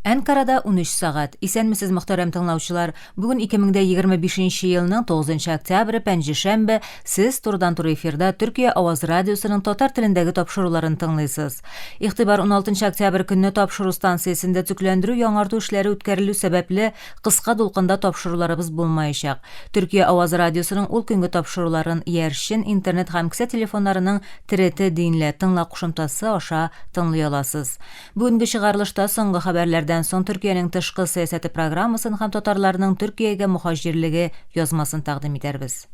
Әнкарада 13 сәгать. Исәнмесез, мөхтәрәм тыңлаучылар. Бүген 2025 елның 9 октябре, пәнҗешәмбе. Сез турыдан-туры эфирда Төркия Аваз радиосының татар телендәге тапшыруларын тыңлыйсыз. Игътибар 16 октябрь көнне тапшыру станциясендә төзекләндерү-яңарту эшләре үткәрелү сәбәпле, кыска дулкында тапшыруларыбыз булмаячак. Төркия Аваз радиосының ул көнге тапшыруларын иярчен интернет һәм кесә телефоннарының TRT Dinle, тыңла кушымтасы аша тыңлый аласыз. Бүгенге чыгарылышта соңгы хәбәрләрдән соң Төркиянең тышкы сәясәте программасын һәм татарларның Төркиягә мөһаҗирлеге язмасын тәкъдим итәрбез.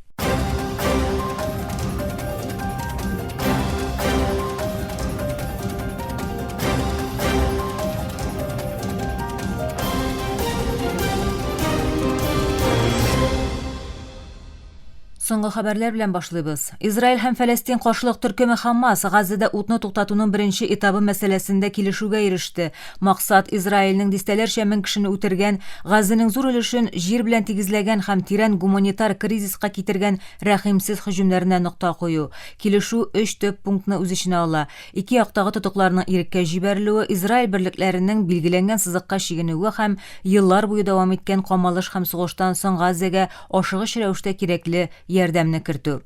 Соңгы хәбәрләр белән башлыйбыз. Израиль һәм Фәләстин каршылык төркеме Хамас Газзәдә утны туктатуның беренче этабы мәсьәләсендә килешүгә иреште. Максат, Израильнең дистәләрчә мең кешене үтергән, Газзәнең зур өлешен җир белән тигезләгән һәм тирән гуманитар кризиска китергән рәхимсез һөҗүмнәренә нокта кую. Килешү өч төп пунктны үз эченә ала, ике яктагы тотыкларның иреккә җибәрелүе, Израиль берлекләренең билгеләнгән сызыкка чигенүе һәм еллар буе дәвам иткән камалыш һәм сугыштан соң Газзәгә ашыгыч рәвештә кирәкле ярдәмне кертү.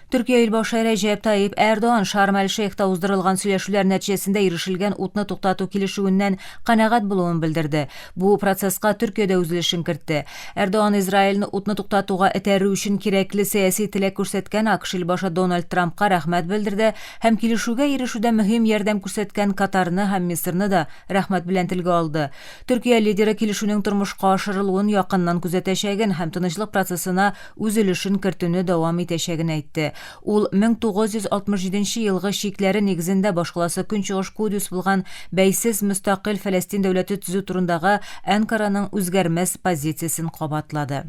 Төркия илбашы Рәҗәп Таип Әрдоган Шарм-әл-Шейхта уздырылган сөйләшүләр нәтиҗәсендә ирешелгән утны туктату килешүеннән канәгать булуын белдерде. Бу процесска Төркия дә үз өлешен кертте. Әрдоган Израильне утны туктатуга этәрү өчен кирәкле сәяси теләк күрсәткән АКШ илбашы Дональд Трампка рәхмәт белдерде һәм килешүгә ирешүдә мөһим ярдәм күрсәткән Катарны һәм Мисырны да рәхмәт белән телгә алды. Төркия лидеры килешүнең тормышка ашырылуын якыннан күзәтәчәген һәм тынычлык процессына үз өлешен кертүне дәвам итәчәген әйтте. Ул 1967 елгы чикләре нигезендә башкаласы Көнчыгыш Кудюс булган бәйсез мөстәкыйль Фәләстин дәүләте төзү турындагы Әнкараның үзгәрмәс позициясен кабатлады.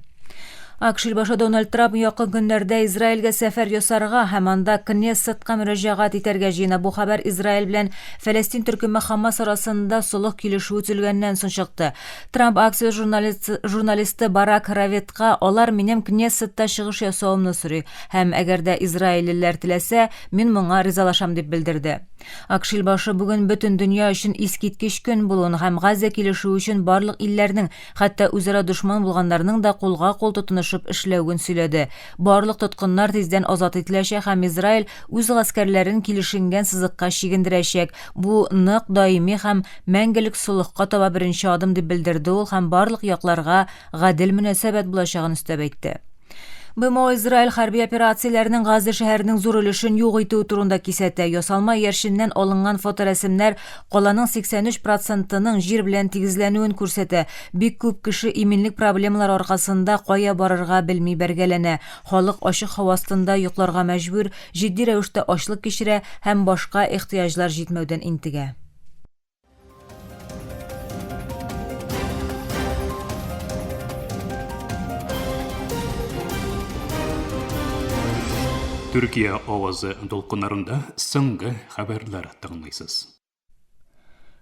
АКШ илбашы Дональд Трамп якын көннәрдә Израильгә сәфәр ясарга һәм анда Кнессетка мөрәҗәгать итәргә җыена. Бу хәбәр Израиль белән Фәләстин төркеме Хамас арасында солых килешүе төзелгәннән соң чыкты. Трамп Axios журналисты Барак Раветка алар минем Кнессетта чыгыш ясавымны сорый һәм әгәр дә израильлеләр теләсә, мин моңа ризалашам дип белдерде. АКШ илбашы бүген бөтен дөнья өчен искиткеч көн булуын һәм Газа килешүе өчен барлык илләрнең Хәтта үзара дошман булганнарның да кулга-кул тотынышып эшләвен сөйләде. Барлык тоткыннар тиздән азат ителәчәк һәм Израиль үз гаскәрләрен килешенгән сызыкка чигендерәчәк. Бу нык, даими һәм мәңгелек солыхка таба беренче адым, дип белдерде ул һәм барлык якларга гадел мөнәсәбәт булачагын өстәп әйтте. БМО Израиль хәрби операцияләренең Газа шәһәренең зур өлешен юк итүе турында кисәтә. Ясалма иярченнән алынган фоторәсемнәр каланың 83 процентының җир белән тигезләнүен күрсәтә. Бик күп кеше иминлек проблемалары аркасында кая барырга белми бәргәләнә. Халык ачык һава астында йокларга мәҗбүр, җитди рәвештә ачлык кичерә һәм башка ихтыяҗлар җитмәүдән интегә. Төркия авазы дулкыннарында соңгы хәбәрләр тыңлыйсыз.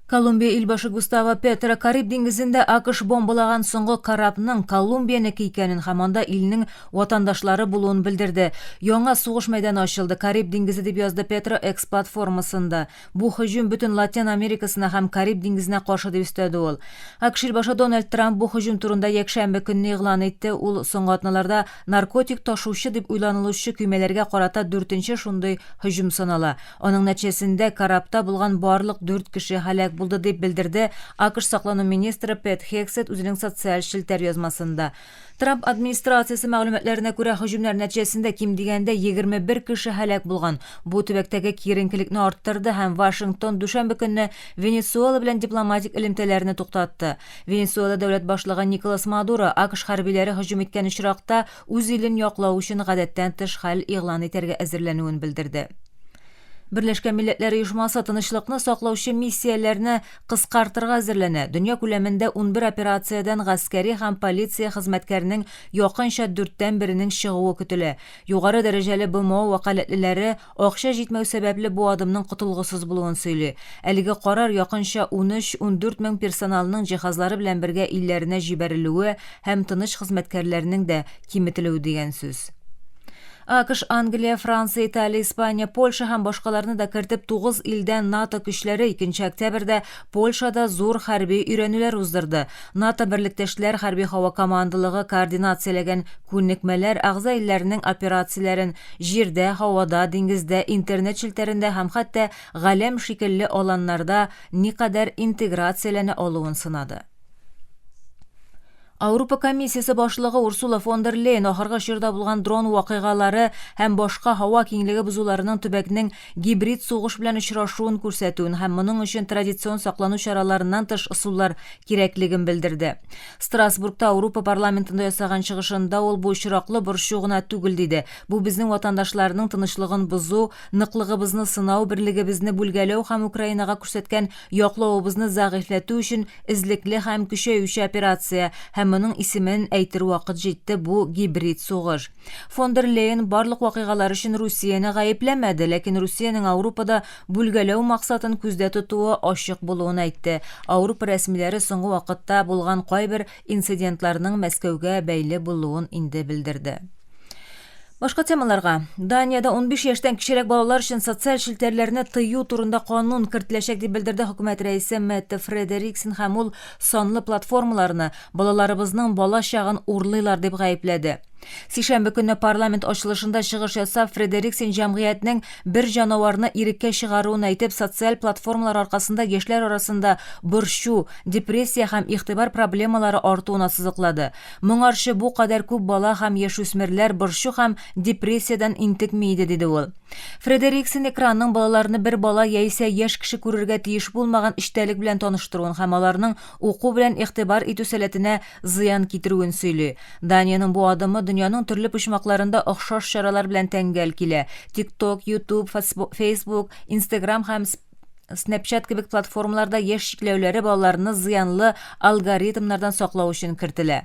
Колумбия илбашы Густаво Петро Кариб диңгезендә АКШ бомбалаган соңгы корабның Колумбиянеке икәнен һәм анда илнең ватандашлары булуын белдерде. Яңа сугыш мәйданы ачылды, Кариб диңгезе дип язды Петро X платформасында. Бу һөҗүм бөтен Латин Америкасына һәм Кариб диңгезенә каршы, дип өстәде ул. АКШ илбашы Дональд Трамп бу һөҗүм турында якшәмбе көнне игълан итте. Ул соңгы атналарда наркотик ташучы дип уйланылучы көймәләргә карата дүртенче шундый һөҗүм санала. Аның нәтиҗәсендә корабта булган барлык дүрт кеше һәлак булды, дип белдерде АКШ саклану министры Пэт Хегсет үзенең социаль челтәр язмасында. Трамп администрациясе мәгълүматларына күрә, һөҗүмнәр нәтиҗәсендә ким дигәндә 21 кеше һәлак булган. Бу төбәктәге киеренкелекне арттырды һәм Вашингтон дүшәмбе көнне Венесуэла белән дипломатик элемтәләрне туктатты. Венесуэла дәүләт башлыгы Николас Мадуро АКШ хәрбиләре һөҗүм иткән очракта үз илен яклау өчен гадәттән тыш хәл игълан итәргә әзерләнүен белдерде. Берләшкән Милләтләр Оешмасы тынычлыкны саклаучы миссияләрне кыскартырга әзерләнә. Дөнья күләмендә 11 операциядән гаскәри һәм полиция хезмәткәренең якынча дүрттән беренең чыгуы көтелә. Югары дәрәҗәле БМО вәкаләтлеләре акча җитмәү сәбәпле бу адымның котылгысыз булуын сөйли. Әлеге карар якынча 13-14 мең персоналның җиһазлары белән бергә илләренә җибәрелүе һәм тыныч хезмәткәрләрнең дә киметелүе дигән сүз. АКШ, Англия, Франция, Италия, Испания, Польша һәм башкаларны да кертеп 9 илдән НАТО көчләре 2 октябрьдә Польшада зур хәрби өйрәнүләр уздырды. НАТО берлектәшләр хәрби һава командалыгы координацияләгән күнекмәләр әгъза илләрнең операцияләрен җирдә, һавада, диңгездә, интернет челтәрендә һәм хәтта галәм шикелле аланнарда никадәр интеграцияләнә алуын сынады. Аурупа комиссиясе башлыгы Урсула фон дер Лейен ахыргы чорда булган дрон вакыйгалары һәм башка һава киңлеге бозуларының төбәкнең гибрид сугыш белән очрашуын күрсәтүен һәм моның өчен традицион саклану чараларыннан тыш ысуллар кирәклеген белдерде. Страсбургта Аурупа парламентында ясаган чыгышында ул бу очраклы борчу гына түгел диде. Бу безнең ватандашларның тынычлыгын бозу, ныклыгыбызны сынау, берлегебезне бүлгәләү һәм Украинага күрсәткән яклавыбызны зәгыйфьләтү өчен эзлекле һәм көчәюче операция, һәм моның исемен әйтер вакыт җитте, бу гибрид сугыш. Фон дер Лейен барлык вакыйгалар өчен Русияне гаепләмәде, ләкин Русиянең Аурупада бүлгәләү максатын күздә тотуы ачык булуын әйтте. Аурупа рәсмиләре соңгы вакытта булган кайбер инцидентларның Мәскәүгә бәйле булуын инде белдерде. Башка темаларга. Даниядә 15 яшьтән кечерәк балалар өчен социаль челтәрләрне тыю турында канун кертеләчәк дип белдерде хөкүмәт рәисе Мэтте Фредериксен һәм ул санлы платформаларны балаларыбызның бала чагын урлыйлар дип гаепләде. Сишәмбе көнне парламент ачылышында чыгыш ясап, Фредериксен җәмгыятьнең бер җанаварны иреккә чыгаруын әйтеп, социаль платформалар аркасында яшьләр арасында борчу, депрессия һәм игътибар проблемалары артуын ассызыклады. Моңарчы бу кадәр күп бала һәм яшүсмерләр борчу һәм депрессиядән интекми иде, диде ул. Фредериксен экранның балаларны бер бала яисә яшь кеше күрергә тиеш булмаган эчтәлек белән таныштыруын һәм аларның уку белән игътибар итү сәләтенә зыян китерүен сөйли. Даниянең бу адымы дөньяның төрле почмакларында охшаш чаралар белән тәңгәл килә. TikTok, YouTube, Facebook, Instagram һәм Snapchat кебек платформаларда яшь чикләүләре балаларны зыянлы алгоритмнардан саклау өчен кертелә.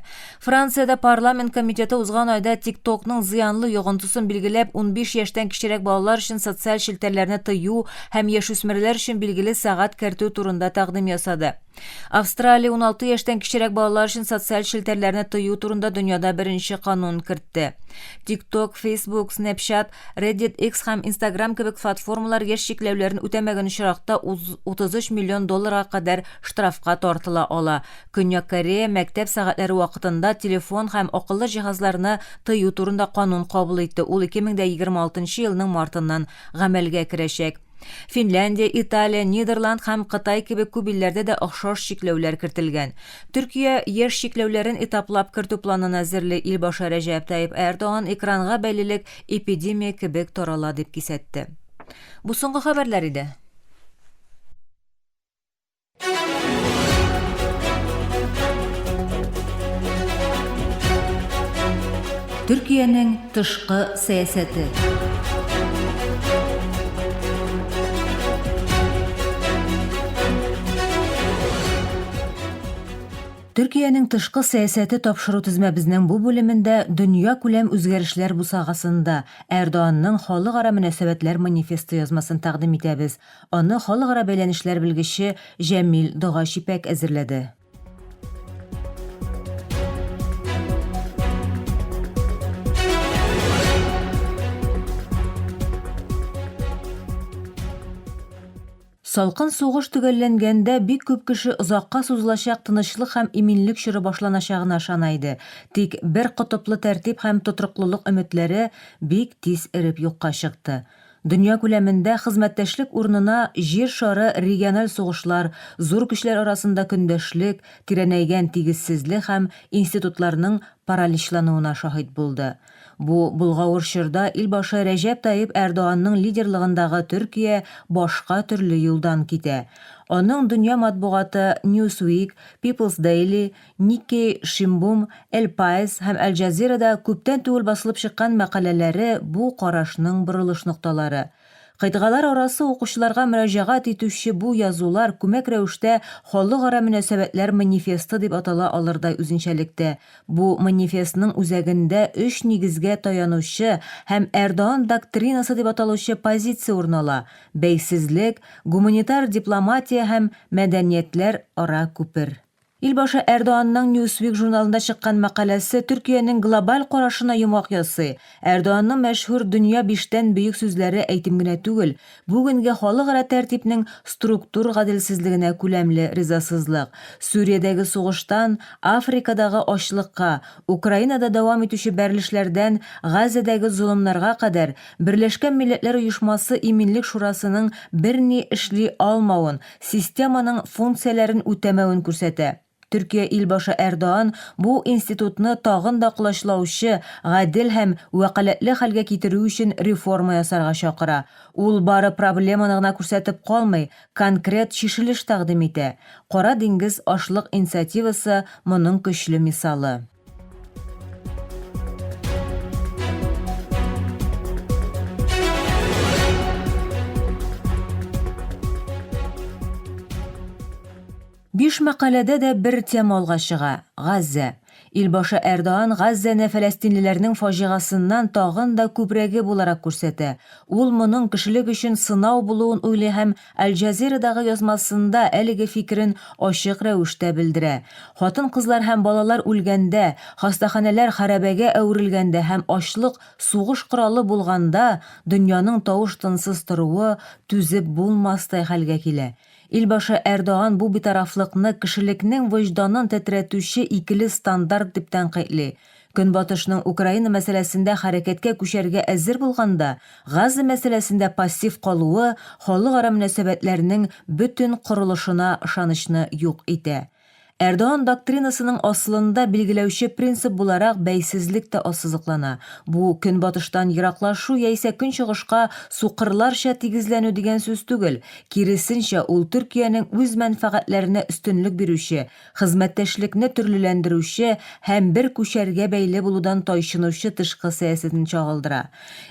Франциядә парламент комитеты узган айда TikTok-ның зыянлы йогынтысын билгеләп, 15 яшьтән кечерәк балалар өчен социаль челтәрләрне тыю һәм яшүсмерләр өчен билгеле сәгать кертү турында тәкъдим ясады. Австралия 16 яшьтән кечерәк балалар өчен социаль челтәрләрне тыю турында дөньяда беренче канун кертте. TikTok, Facebook, Snapchat, Reddit, X һәм Instagram кебек платформалар яшь чикләүләрен үтәмәгән очракта 33 миллион долларга кадәр штрафка тартыла ала. Көньяк Корея мәктәп сәгатьләре вакытында телефон һәм акыллы җиһазларны тыю турында канун кабул итте. Ул 2026 елның мартыннан гамәлгә керәчәк. Финляндия, Италия, Нидерланд һәм Кытай кебек күп илләрдә дә охшаш чикләүләр кертелгән. Төркия яшь чикләүләрен этаплап кертү планын әзерли. Илбашы Рәҗәп Тайип Эрдоган экранга бәйлелек эпидемия кебек тарала дип кисәтте. Бу соңгы хәбәрләр иде. Төркиянең тышкы сәясәте. Төркиянең тышкы сәясәте тапшыру тезмәбезнең бу бүлемендә дөнья күләм үзгәрешләр бусагасында Эрдоганның халыкара мөнәсәбәтләр манифесты язмасын тәкъдим итәбез. Аны халыкара бәйләнешләр белгече Җәмил Догачипәк әзерләде. Салкын сугыш төгәлләнгәндә бик күп кеше озакка сузылачак тынычлык һәм иминлек чоры башланачагына ышана иде. Тик бер котыплы тәртип һәм тотрыклылык өметләре бик тиз эреп юкка чыкты. Дөнья күләмендә хезмәттәшлек урынына Җир шары региональ сугышлар, зур көчләр арасында көндәшлек, тирәнәйгән тигезсезлек һәм институтларның параличлануына шаһит булды. Бу болгавыр чорда илбашы Рәҗәп Тайип Әрдоганның лидерлыгындагы Төркия башка төрле юлдан китә. Аның дөнья матбугаты Newsweek, People's Daily, Никкей Шимбум, Эль Паис һәм Әл Җазирада күптән түгел басылып чыккан мәкаләләре бу карашның борылыш нокталары. Кыйтгалар арасы укучыларга мөрәҗәгать итүче бу язулар күмәк рәвештә Халыкара мөнәсәбәтләр манифесты дип атала алырдай үзенчәлектә. Бу манифестның үзәгендә өч нигезгә таянучы һәм Эрдоан доктринасы дип аталучы позиция урын ала, бәйсезлек, гуманитар дипломатия һәм мәдәниятләр ара күпер. Илбашы Эрдоганның Newsweek журналында чыккан мәкаләсе Төркиянең глобаль карашына йомгак ясый. Эрдоганның мәшһүр Дөнья биштән бөек сүзләре әйтем генә түгел, бүгенге халыкара тәртипнең структур гаделсезлегенә күләмле ризасызлык. Сүриядәге сугыштан Африкадагы ачлыкка, Украинада дәвам итүче бәрелешләрдән Газәдәге золымнарга кадәр Берләшкән Милләтләр Оешмасы Иминлек Шурасының берни эшли алмавын, системаның функцияләрен үтәмәвен күрсәтә. Төркия илбашы Эрдоан бу институтны тагын да колачлаучы, гадел һәм вәкаләтле хәлгә китерү өчен реформа ясарга чакыра. Ул бары проблеманы гына күрсәтеп калмый, конкрет чишелеш тәкъдим итә. Кара диңгез ашлык инициативасы моның көчле мисалы. Биш мәкаләдә дә бер тема алга чыга, Газзә. Илбашы Эрдоан Газзәне фәләстинлеләрнең фаҗигасыннан тагын да күбрәге буларак күрсәтә. Ул моның кешелек өчен сынау булуын уйлый һәм Аль-Джазирадагы язмасында әлеге фикерен ачык рәвештә белдерә. Хатын-кызлар һәм балалар үлгәндә, хастаханәләр хәрабәгә әверелгәндә һәм ачлык сугыш коралы булганда, дөньяның тавыш-тынсыз торуы түзеп булмастай хәлгә килә. Илбашы Эрдоган бу битарафлыкны кешелекнең вөҗданын тетрәтүче икеле стандарт дип тәнкыйтьли. Көнбатышның Украина мәсьәләсендә хәрәкәткә күчәргә әзер булганда, Газа мәсьәләсендә пассив калуы халыкара мөнәсәбәтләрнең бөтен корылышына ышанычны юк итә. Эрдоган доктринасының асылында билгеләүче принцип буларак бәйсезлек тә ассызыклана. Бу, Көнбатыштан ераклашу яисә Көнчыгышка сукырларча тигезләнү дигән сүз түгел. Киресенчә, ул Төркиянең үз мәнфәгатьләренә өстенлек бирүче, хезмәттәшлекне төрлеләндерүче һәм бер күчәргә бәйле булудан тайчынучы тышкы сәясәтен чагылдыра.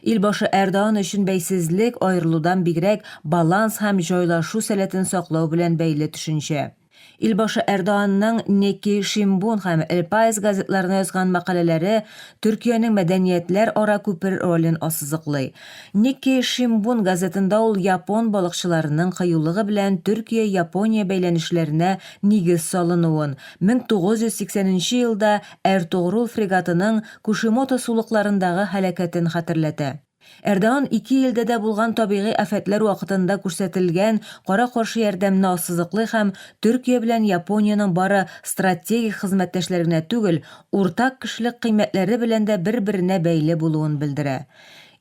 Илбашы Эрдоган өчен бәйсезлек, аерылудан бигрәк, баланс һәм җайлашу сәләтен саклау белән бәйле төшенчә. Илбашы Эрдоганның Неки Шимбун һәм Эль Паис газетларына язган мәкаләләре Төркиянең мәдәниятләр ара күпер ролен ассызыклый. Никки Шимбун газетында ул япон балыкчыларының кыюлыгы белән Төркия-Япония бәйләнешләренә нигез салынуын, 1980 нче елда Эртугрул фрегатының Кушимото сулыкларындагы һәлакәтен хәтерләтә. Эрдоган ике илдә дә булган табигый афәтләр вакытында күрсәтелгән кара-каршы ярдәмне ассызыклый һәм Төркия белән Япониянең бары стратегик хезмәттәшләр генә түгел, уртак кешелек кыйммәтләре белән дә бер-беренә бәйле булуын белдерә.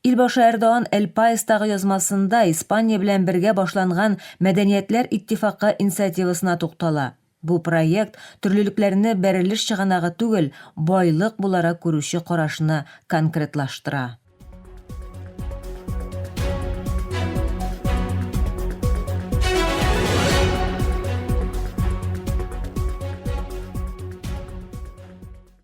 Илбашы Эрдоган Эль Паистагы язмасында Испания белән бергә башланган Мәдәниятләр иттифакы инициативасына туктала. Бу проект төрлелекләрне бәрелеш чыганагы түгел, байлык буларак күрүче карашны конкретлаштыра.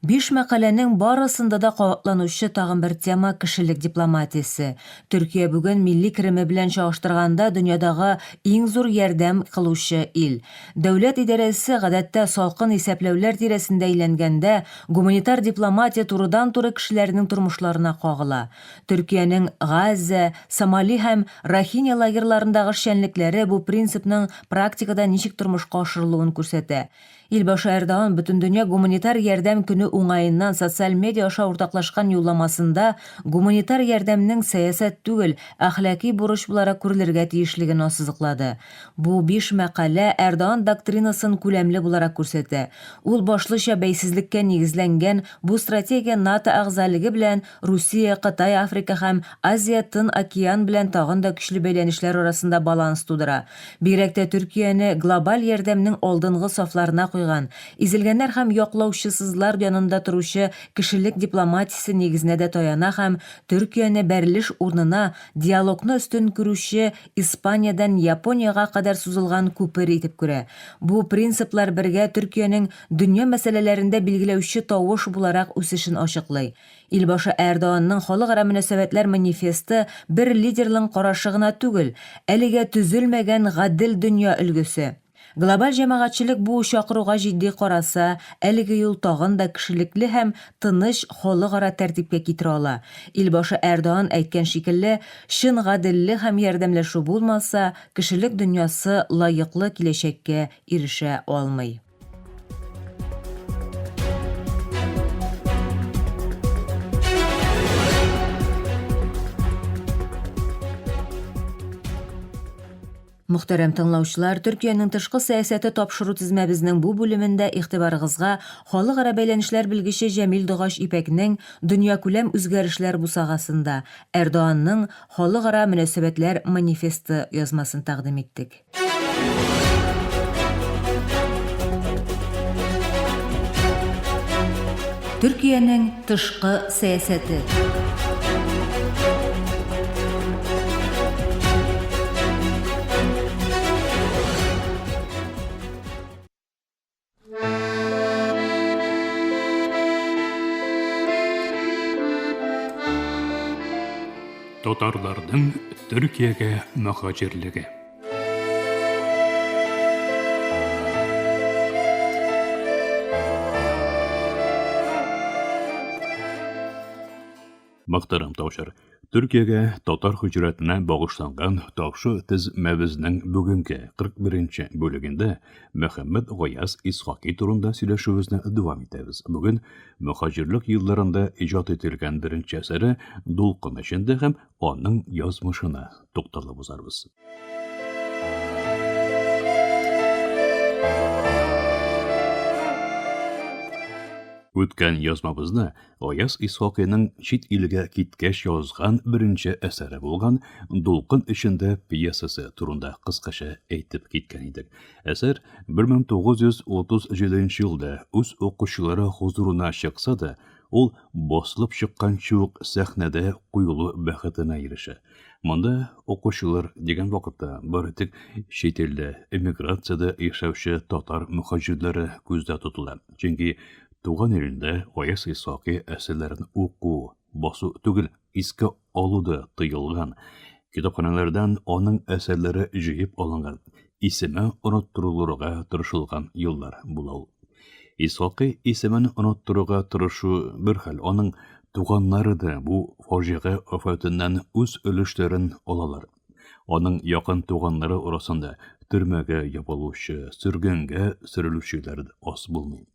Биш мәкаләнең барысында да кабатланучы тагын бер тема, кешелек дипломатиясе. Төркия бүген милли кереме белән чагыштырганда дөньядагы иң зур ярдәм кылучы ил. Дәүләт идарәсе гадәттә салкын исәпләүләр тирәсендә әйләнгәндә, гуманитар дипломатия турыдан-туры кешеләрнең тормышларына кагыла. Төркиянең Газзә, Сомали һәм Рохинья лагерьларындагы эшчәнлекләре бу принципның практикада ничек тормышка ашырылуын күрсәтә. Илбашы Эрдоган Бөтендөнья гуманитар ярдәм көне уңаеннан социаль медиа аша уртаклашкан юлламасында гуманитар ярдәмнең сәясәт түгел, әхлаки бурыч буларак күрелергә тиешлеген ассызыклады. Бу биш мәкалә Эрдоган доктринасын күләмле буларак күрсәтә. Ул башлыча бәйсезлеккә нигезләнгән бу стратегия НАТО әгъзалеге белән Русия, Кытай, Африка һәм Азия-Тын океан белән тагын да көчле бәйләнешләр арасында баланс тудыра. Бигрәк тә Төркияне глобаль ярдәмнең алдынгы сафларына куйган, изелгәннәр һәм яклаучысызлар янында торучы кешелек дипломатиясе нигезенә дә таяна һәм Төркияне бәрелеш урынына диалогны өстен күрүче Испаниядән Япониягә кадәр сузылган күпер итеп күрә. Бу принциплар бергә Төркиянең дөнья мәсьәләләрендә билгеләүче тавыш буларак үсешен ачыклый. Илбашы Эрдоганның халыкара мөнәсәбәтләр манифесты бер лидерлың карашы гына түгел, әлегә төзелмәгән гадел дөнья өлгесе. Глобаль җәмәгатьчелек бу чакыруга җитди караса, әлеге юл тагын да кешелекле һәм тыныч халыкара тәртипкә китерә ала. Илбашы Эрдоган әйткән шикелле, чын гаделлек һәм ярдәмләшү булмаса, кешелек дөньясы лаеклы киләчәккә ирешә алмый. Мөхтәрәм тыңлаучылар, Төркиянең тышкы сәясәте тапшыру тезмәбезнең бу бүлемендә игътибарыгызга халыкара бәйләнешләр белгече Җәмил Догач Ипәкнең Дөньякүләм үзгәрешләр бусагасында Эрдоганның халыкара мөнәсәбәтләр манифесты язмасын тәкъдим иттек. Төркиянең тышкы сәясәте. Татарларның Төркиягә мөһаҗирлеге. Мөхтәрәм таушар, Төркиягә татар һиҗрәтенә багышланган тапшы тезмәбезнең бүгенге 41 бүлегендә Мөхәммәд Гаяз Исхаки турында сөйләшүебезне дәвам итәбез. Бүген мөхаҗирлек елларында иҗат ителгән беренче әсәре Дулкын эчендә һәм аның язмышына тукталып узарбыз. Үткән язмабызны Аяз Исхакыйның чит илгә киткәч язган беренче әсәре булган Дулкын эчендә пьесасы турында кыскача әйтеп киткән идек. Әсәр 1937 елда үз укучылары хозурына чыкса да, ул басылып чыкканчы ук сәхнәдә куелу бәхетенә ирешә. Монда укучылар дигән вакытта бары тик чит илдә, эмиграциядә яшәүче татар мөхаҗирләре күздә тотыла. Чөнки туган илендә Гаяз Исхакый әсәрләрен уку, басу түгел, искә алу да тыелган. Китапханәләрдән аның әсәрләре җыеп алынган, исеме оныттырылырга тырышылган еллар була ул. Исхакый исемен оныттырырга тырышу бер хәл, аның туганнары да бу фаҗига афәтеннән үз өлешләрен алалар. Аның якын туганнары арасында төрмәгә ябылучы, сөргенгә сөрелүчеләр дә аз булмый.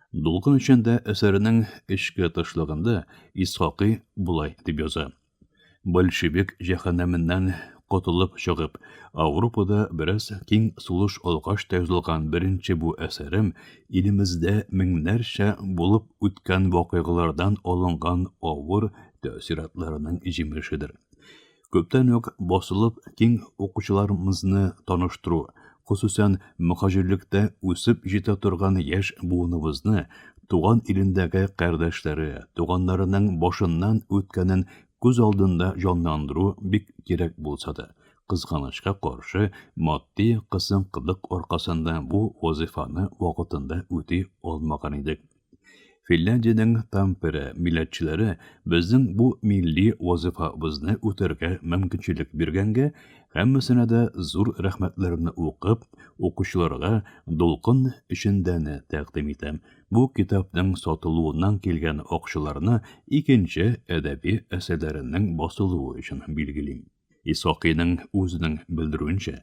Дулкын эчендә әсәренең эчке тышлыгында Исхакый болай дип яза. Большевик җәһәннәменнән котылып чыгып, Ауропада бераз киң сулыш алгач та язылган беренче бу әсәрем илемездә меңнәрчә булып үткән вакыйгалардан алынган авыр тәэсиратларының җимешедер. Күптән үк басылып киң укучыларымызны таныштыру, хосусән мөхаҗирлектә үсеп җитә торган яшь буыныбызны туган илендәге кардәшләре, туганнарының башыннан үткәнен күз алдында җанландыру бик кирәк булса да, кызганычка каршы, матди кысынкылык аркасында бу вазыйфаны вакытында үти алмаган идек. Финляндиянең Тампере милләтчеләре безнең бу милли вазыйфабызны үтәргә мөмкинчелек биргәнгә, һәммәсенә дә зур рәхмәтләремне укып, укучыларга Дулкын эчендәне тәкъдим итәм. Бу китапның сатылуыннан килгән акчаларны икенче әдәби әсәрләренең басылуы өчен билгелим. Исхакыйның үзенең белдерүенчә,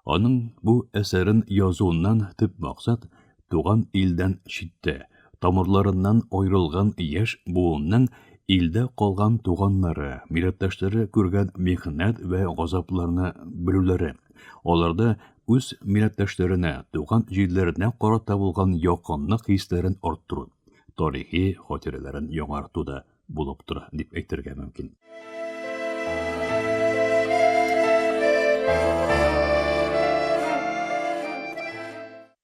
аның бу әсәрен язуыннан төп максат, туган илдән читтә, тамырларыннан аерылган яшь буынның илдә калган туганнары, милләттәшләре күргән михнәт вә газапларны белүләре, аларда үз милләттәшләренә, туган җирләренә карата булган якынлык хисләрен арттыру, тарихи хатирәләрен яңарту да булып тора дип әйтергә мөмкин.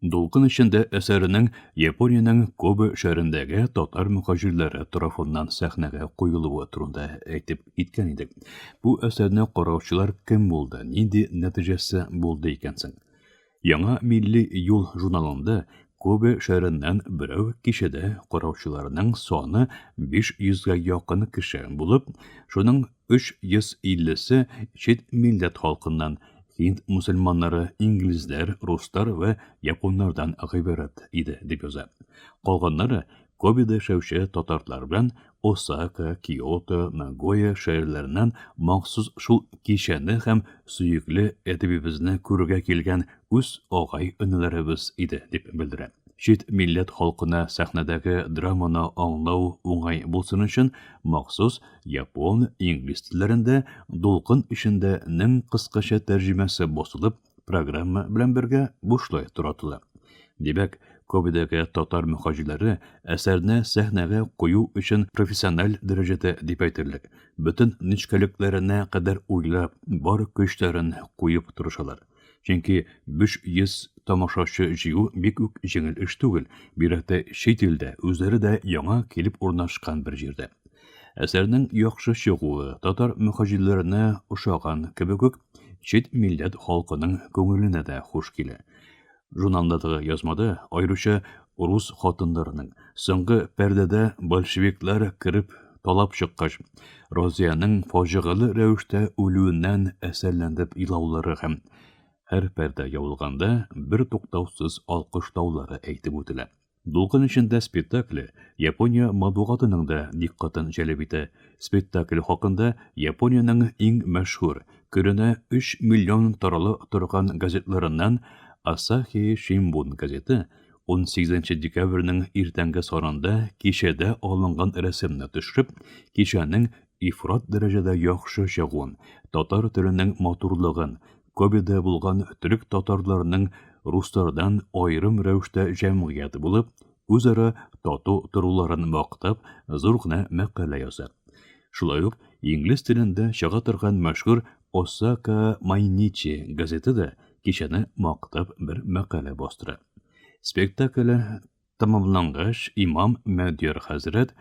Дулкын эчендә әсәренең Япониянең Кобе шәһәрендәге татар мөхаҗирләре тарафыннан сәхнәгә куелуы турында әйтеп киткән идек. Бу әсәрне караучылар кем булды, нинди нәтиҗәсе булды икән соң? Яңа милли юл журналында Кобе шәһәреннән берәү кичәдә караучыларның саны 500 гә якын кеше булып, шуның 350-се чит милләт халкыннан, һинд мөселманнары, инглизләр, руслар вә японнардан гыйбарәт иде, дип яза. Калганнары Кобеда яшәүче татарлар белән Осака, Киото, Нагоя шәһәрләреннән махсус шул кичәне һәм сөекле әдибебезне күрергә килгән үз агай-энеләребез иде, дип белдерә. Чит милләт халкына сәхнәдәге драманы аңлау уңай булсын өчен махсус япон, инглиз телләрендә Дулкын эчендә нең кыскача тәрҗемәсе басылып, программа белән бергә бушлай таратыла. Димәк, Кобедәге татар мөхаҗирләре әсәрне сәхнәгә кую өчен профессиональ дәрәҗәдә дип әйтерлек, бөтен нечкәлекләренә кадәр уйлап, бар көчләрен куеп тырышалар. Чөнки 500 тамашачы җыю бик үк җиңел эш түгел, бигрәк тә чит илдә, үзләре дә яңа килеп урнашкан бер җирдә. Әсәрнең яхшы чыгуы татар мөхаҗирләренә ошаган кебек үк, чит милләт халкының күңеленә дә хуш килә. Журналдагы язмада аеруча рус хатыннарының соңгы пәрдәдә большевиклар кереп талап чыккач, Розиянең фаҗигале рәвештә үлүеннән әсәрләнеп елаулары һәм һәр пәрдә ябылганда бертуктаусыз алкышлаулары әйтеп үтелә. Дулкын эчендә спектакле Япония матбугатының да дикъкатен җәлеп итә. Спектакль хакында Япониянең иң мәшһүр, көненә өч миллион тарала торган газетларыннан Асахи Шимбун газеты 18 нче декабрьнең иртәнге санында кичәдә алынган рәсемне төшереп, кичәнең ифрат дәрәҗәдә яхшы чыгуын, татар теленең матурлыгын, Кобеда булган төрек-татарларның руслардан аерым рәвештә җәмгыять булып, үзара тату торуларын мактап, зур гына мәкалә яза. Шулай ук инглиз телендә чыга торган мәшһүр Осака Майничи газеты да кичәне мактап бер мәкалә бастыра. Спектакль Тәмамлангач, имам Мәдьяр хәзрәт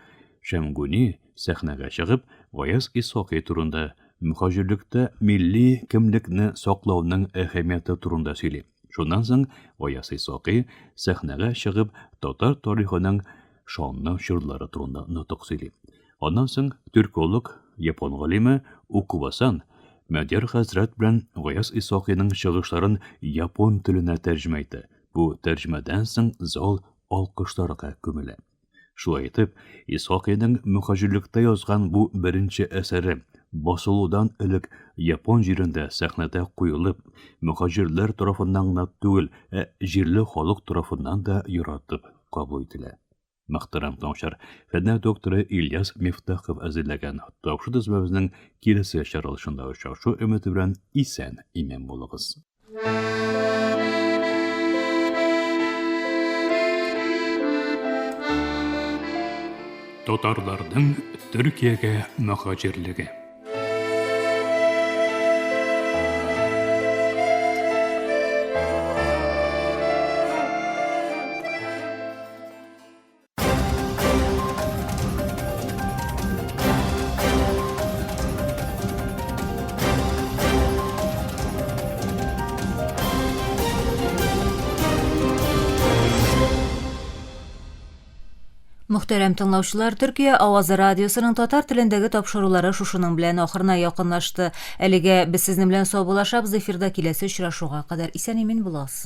Шәмгуни сәхнәгә чыгып, Гаяз Исхакый турында, мөһаҗирлектә милли кемлекне саклауның әһәмияте турында сөйли. Шуннан соң Гаяз Исхакый сәхнәгә чыгып, татар тарихының шанлы чорлары турында нотык сөйли. Аннан соң тюрколог, япон галиме Укубасан Мәдьяр хәзрәт белән Гаяз Исхакыйның чыгышларын япон теленә тәрҗемә итә. Бу тәрҗемәдән соң зал алкышларга күмелә. Шулай итеп, Исхакыйның мөхаҗирлектә язган бу беренче әсәре басылудан элек япон җирендә сәхнәдә куелып, мөхаҗирләр тарафыннан гына түгел, ә җирле халык тарафыннан да яратып кабул ителә. Мөхтәрәм тыңлаучылар, фәннәр докторы Ильяс Мифтахов әзерләгән тапшыру төзмәбезнең киләсе чыгарылышында очрашу өмете белән исән-имин булыгыз. Татарларның Төркиягә мөһаҗирлеге. Мөхтәрәм тыңлаучылар, Төркия авазы радиосының татар телендәге тапшырулары шушының белән ахырына якынлашты. Әлегә без сезнең белән саубуллашабыз, эфирда киләсе очрашуга кадәр исән-имин булыгыз.